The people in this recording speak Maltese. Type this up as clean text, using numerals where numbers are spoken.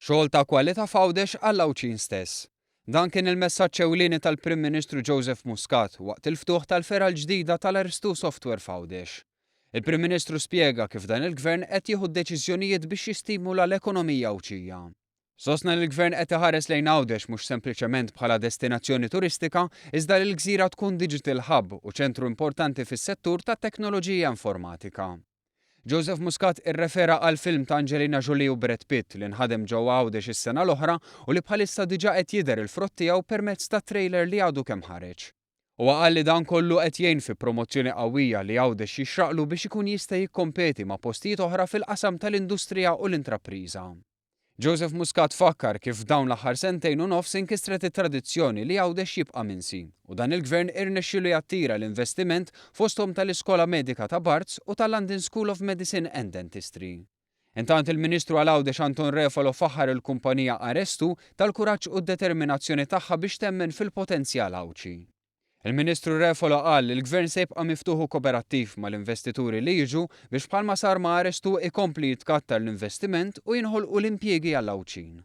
Xogħol ta' kwalità f'Għawdex għall-Għawdxin stess. Dan kien il-messaġġ ewlieni tal-Prim Ministru Joseph Muscat waqt il-ftuħ tal-fergħa l-ġdida tal-Aristu Software f'Għawdex. Il-Prim Ministru spjega kif dan il-Gvern qed jieħu d-deċiżjonijiet biex jistimula l-ekonomija Għawdxija. Sostna li l-Gvern qed iħares lejn Għawdex mhux sempliċement bħala destinazzjoni turistika iżda li l-gżira tkun digital hub u ċentru importanti fis-settur tat-teknoloġija informatika. Joseph Muscat irrefera għall-film ta' Angelina Jolie u Brad Pitt li nħadem ġewwa Għawdex is-sena l-oħra u li bħalissa diġà qed jidher il-frott tiegħu permezz ta' trailer li għadu kemm ħareġ. Huwa qal li dan kollu qed jgħin fi promozzjoni qawwija li Għawdex jixraqlu biex ikun jista' jikkompeti ma' postijiet oħra fil-qasam tal-industrija u l-intrapriża. Joseph Muscat fakkar kif f'dawn l-aħħar sentejn u nofs inkisret it-tradizzjoni li Għawdex jibqa' minsi u dan il-Gvern irnexxielu jattira l-investiment fosthom tal-Iskola Medika ta' Barts u tal-London School of Medicine and Dentistry. Intant il-Ministru għal Għawdex Anton Refalo faħħar il-kumpanija Arestu tal-kuraġġ u d-determinazzjoni tagħha biex temmen fil-potenzjal Għawdxi. Il-Ministru Refalo qal li l-Gvern se jibqa' miftuħ u koperattiv mal-investituri li jiġu biex bħalma sar ma' Arestu ikompli jitkattar l-investiment u jinħolqu l-impjiegi għall-Għawdxin.